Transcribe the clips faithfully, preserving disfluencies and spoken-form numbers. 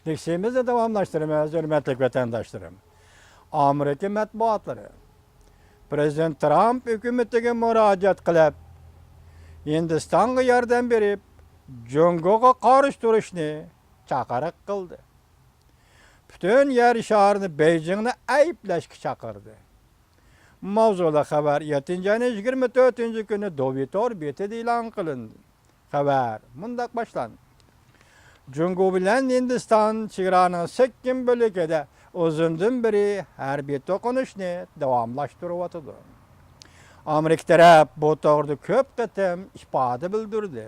لېكسىيىمىزنى داۋاملاشتۇرىمىز، ھۆرمەتلىك ۋەتەنداشلىرىم. ئامېرىكا مەتبۇئاتلىرى پىرېزىدېنت ترامپ ھۆكۈمىتىگە مۇراجىئەت قىلىپ، ھىندىستانغا ياردەم بېرىپ، جۇڭگوغا قارشى تۇرۇشنى چاقىرىق قىلدى. پۈتۈن يەر شارىنى بېيجىڭنى ئەيىبلەشكە چاقىردى. ماۋزۇلۇق خەۋەر يەتتىنچى ئاينىڭ يىگىرمە تۆتىنچى كۈنى دوۋى تور بېتىدە ئېلان قىلىندى. خەۋەر مۇنداق باشلاندى. جۇڭگو بىلەن ھىندىستان چېگرانىڭ سەككىن بۆلىكىدە ئۇزۇندىن بېرى ھەربىي توقۇنۇشنى داۋاملاشتۇرۇۋاتىدۇ. ئامېرىكا تەرەپ بۇ توغرىدا كۆپ قېتىم ئىپادە بىلدۈردى.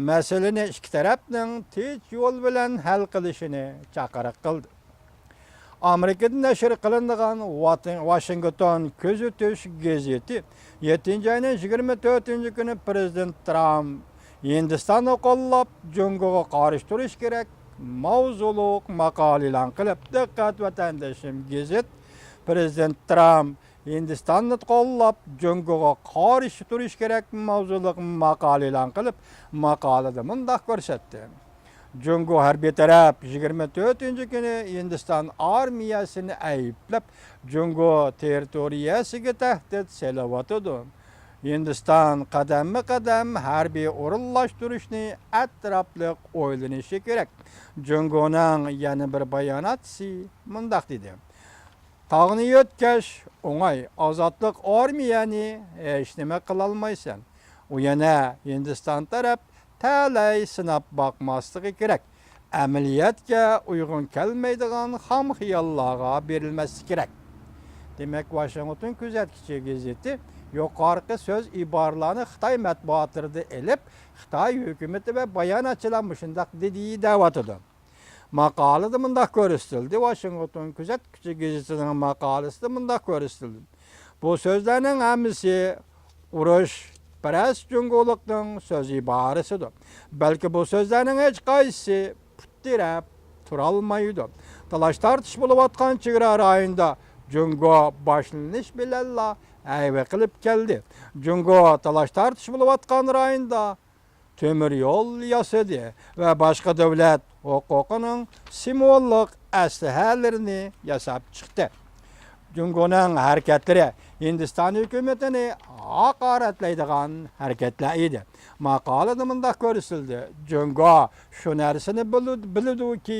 مەسىلىنى ئىككى تەرەپنىڭ تىنچ يول بىلەن ھەل قىلىشىنى چاقىرىق قىلدى. ئامېرىكىدا نەشر قىلىنىدىغان ۋاتىن-، ۋاشىنگتون كۆزىتىش گېزىتى يەتتىنچى ئاينىڭ يىگىرمە تۆتىنچى كۈنى پىرېزىدېنت ترامپ ھىندىستاننى قوللاپ، جۇڭگوغا قارشى تۇرۇش كېرەك ماۋزۇلۇق ماقالە ئېلان قىلىپ، دىققەت ۋەتەندىشىم گېزىت، پىرېزىدېنت ترامپ ھىندىستاننى قوللاپ، جۇڭگوغا قارشى تۇرۇش كېرەك ماۋزۇلۇق ماقالە ئېلان قىلىپ، ماقالىدە مۇنداق كۆرسەتتى. جۇڭگو ھەربىي تەرەپ يىگىرمە تۆتىنچى كۈنى ھىندىستان ئارمىيەسىنى ئەيىبلەپ، جۇڭگو تېررىتورىيەسىگە تەھدىت سېلىۋاتىدۇ. ھىندىستان قەدەممۇ قەدەم ھەربىي ئورۇنلاشتۇرۇشنى ئەتراپلىق ئويلىنىشى كېرەك. جۇڭگونىڭ يەنە بىر باياناتچىسى مۇنداق دېدى. تاغنى يۆتكەش ئوڭاي، ئازادلىق ئارمىيەنى ھېچنېمە قىلالمايسەن. ئۇ يەنە ھىندىستان تەرەپ تەلەي سىناپ باقماسلىقى كېرەك. ئەمەلىيەتكە ئۇيغۇن كەلمەيدىغان خام خىياللارغا بېرىلمەسلىكى كېرەك. دېمەك، ۋاشىنگتون كۆزەتكۈچى گېزىتى يۇقىرىقى سۆز ئىبارىلەرنى خىتاي مەتبۇئاتلىرىدا ئېلىپ، خىتاي ھۆكۈمىتى ۋە باياناتچىلار مۇشۇنداق دېدى دەۋاتىدۇ. ماقالىدە مۇنداق كۆرسىتىلدى، ۋاشىنگتون كۆزەتكۈچى گېزىتىنىڭ ماقالىسىدە مۇنداق كۆرسىتىلدى. بۇ سۆزلەرنىڭ ھەممىسى ئۇرۇشپەرەس جۇڭگولۇقنىڭ سۆز ئىبارىسىدۇر. بەلكى بۇ سۆزلەرنىڭ ھېچقايسىسى پۇت تىرەپ تۇرالمايدۇ. تالاش-تارتىش بولۇۋاتقان چېگرا رايونىدا جۇڭگو باشلىنىش بىلەنلا ھەيۋە قىلىپ كەلدى. جۇڭگو تالاش-تارتىش بولۇۋاتقان رايوندا تۆمۈر يول ياسىدى ۋە باشقا دۆلەت ھوقۇقىنىڭ سىمۋوللۇق ئەسلىھەلىرىنى ياساپ چىقتى. جۇڭگونىڭ ھەرىكەتلىرى ھىندىستان ھۆكۈمىتىنى ھاقارەتلەيدىغان ھەرىكەتلەر ئىدى. ماقالىدە مۇنداق كۆرسىتىلدى، جۇڭگو شۇ نەرسىنى بىلىدۇ-، بىلىدۇكى،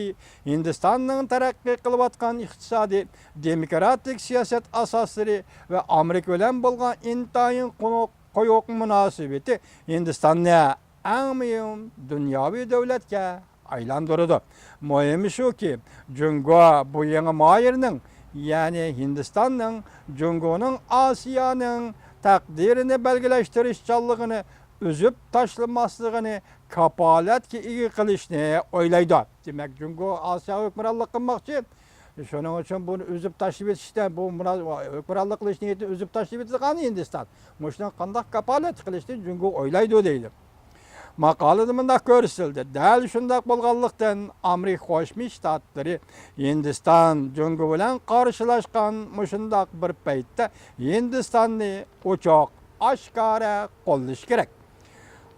ھىندىستاننىڭ تەرەققىي قىلىۋاتقان ئىقتىسادىي، دېموكراتىك سىياسەت ئاساسلىرى ۋە ئامېرىكا بىلەن بولغان ئىنتايىن قويۇق مۇناسىۋىتى ھىندىستاننى ئەڭ مۇھىم دۇنياۋى دۆلەتكە ئايلاندۇرىدۇ. مۇھىمى شۇكى، جۇڭگو بۇ يېڭى ماھىرنىڭ، يەنى ھىندىستاننىڭ جۇڭگونىڭ ئاسىيانىڭ تەقدىرىنى بەلگىلەشتۈرۈشچانلىقىنى ئۈزۈپ تاشلىماسلىقىنى كاپالەتكە ئىگە قىلىشنى ئويلايدۇ. دېمەك، جۇڭگو ئاسىياغا ھۆكۈمرانلىق قىلماقچى. شۇنىڭ ئۈچۈن بۇنى ئۈزۈپ تاشلىۋېتىشتە، بۇ مۇنا-، ھۆكۈمرانلىق قىلىش نىيىتىنى ئۈزۈپ تاشلىۋېتىدىغان ھىندىستان. مۇشۇنىڭغا قانداق كاپالەتلىك قىلىشنى جۇڭگو ئويلايدۇ دەيدۇ. ماقالىدە مۇنداق كۆرسىتىلدى، دەل شۇنداق بولغانلىقتىن، ئامېرىكا قوشما شتاتلىرى ھىندىستان جۇڭگو بىلەن قارشىلاشقان مۇشۇنداق بىر پەيتتە ھىندىستاننى ئوچۇق ئاشكارا قوللىشى كېرەك.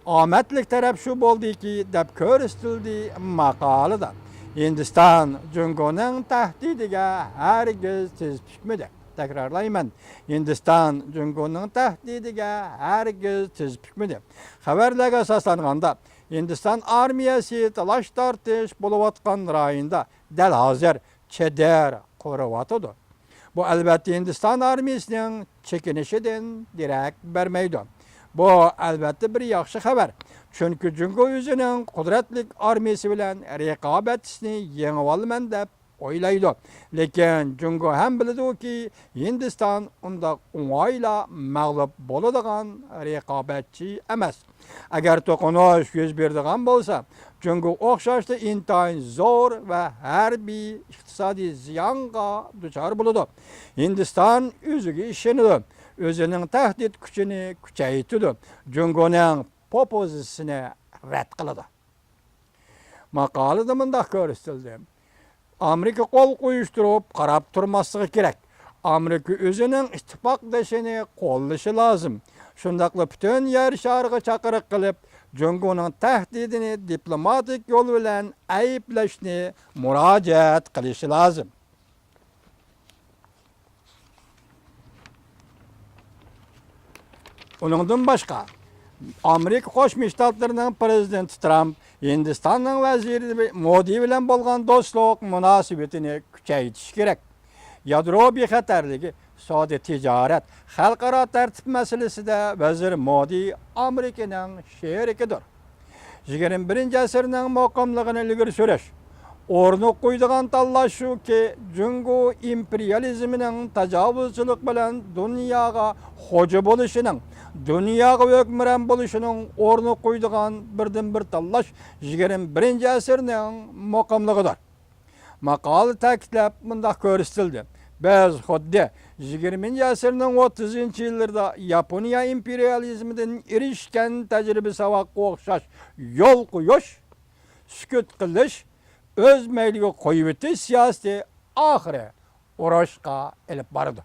ئامەتلىك تەرەپ شۇ بولدىكى، دەپ كۆرسىتىلدى ماقالىدا. ھىندىستان جۇڭگونىڭ تەھدىتىگە ھەرگىز تىز پۈكمىدى. تەكرارلايمەن، ھىندىستان جۇڭگونىڭ تەھدىتىگە ھەرگىز تىز پۈكمىدى. خەۋەرلەرگە ئاساسلانغاندا، ھىندىستان ئارمىيەسى تالاش-تارتىش بولۇۋاتقان رايوندا دەل ھازىر چېدىر قۇرۇۋاتىدۇ. بۇ، ئەلۋەتتە، ھىندىستان ئارمىيىسىنىڭ چېكىنىشىدىن دېرەك بەرمەيدۇ. بۇ، ئەلۋەتتە، بىر ياخشى خەۋەر. چۈنكى جۇڭگو ئۆزىنىڭ قۇدرەتلىك ئارمىيىسى بىلەن رىقابەتچىسىنى يېڭىۋالىمەن دەپ ئويلايدۇ. لېكىن جۇڭگو ھەم بىلىدۇكى، ھىندىستان ئۇنداق ئوڭايلا مەغلۇپ بولىدىغان رىقابەتچى ئەمەس. ئەگەر توقۇنۇش يۈز بېرىدىغان بولسا، جۇڭگو ئوخشاشلا ئىنتايىن زور ۋە ھەربىي ئىقتىسادىي زىيانغا دۇچار بولىدۇ. ھىندىستان ئۆزىگە ئىشىنىدۇ، ئۆزىنىڭ تەھدىت كۈچىنى كۈچەيتىدۇ، جۇڭگونىڭ پوپوزىتسىيىسىنى رەت قىلىدۇ. ماقالىدە مۇنداق كۆرسىتىلدى. ئامېرىكا قول قويۇشتۇرۇپ قاراپ تۇرماسلىقى كېرەك. ئامېرىكا ئۆزىنىڭ ئىتتىپاقدىشىنى قوللىشى لازىم. شۇنداقلا پۈتۈن يەر شارىغا چاقىرىق قىلىپ، جۇڭگونىڭ تەھدىتىنى دىپلوماتىك يول بىلەن ئەيىبلەشنى مۇراجىئەت قىلىشى لازىم. ئۇنىڭدىن باشقا، ئامېرىكا قوشما شتاتلىرىنىڭ پىرېزىدېنتى ترامپ ھىندىستاننىڭ ۋەزىرى مودى بىلەن بولغان دوستلۇق مۇناسىۋىتىنى كۈچەيتىشى كېرەك. يادرو بىخەتەرلىكى، سودا تىجارەت، خەلقئارا تەرتىپ مەسىلىسىدە ۋەزىر مودى ئامېرىكىنىڭ شېرىكىدۇر. يىگىرمە بىرىنچى ئەسىرنىڭ مۇقىملىقىنى ئىلگىرى سۈرۈش، ئورنىغا قويىدىغان تاللاش شۇكى، جۇڭگو ئىمپېرىيالىزمىنىڭ تاجاۋۇزچىلىق بىلەن دۇنياغا خوجا بولۇشىنىڭ، دۇنياغا ھۆكۈمران بولۇشىنىڭ ئورنىغا قويىدىغان بىردىنبىر تاللاش يىگىرمە بىرىنچى ئەسىرنىڭ مۇقىملىقىدۇر. ماقالىدە تەكىتلەپ مۇنداق كۆرسىتىلدى: بىز خۇددى يىگىرمىنچى ئەسىرنىڭ ئوتتۇزىنچى يىللىرىدا ياپونىيە ئىمپېرىيالىزمىدىن ئېرىشكەن تەجرىبە ساۋاققا ئوخشاش يول قويۇش، سۈكۈت قىلىش، ئۆز مەيلىگە قويۇۋېتىش سىياسىتى ئاخىرى ئۇرۇشقا ئېلىپ بارىدۇ.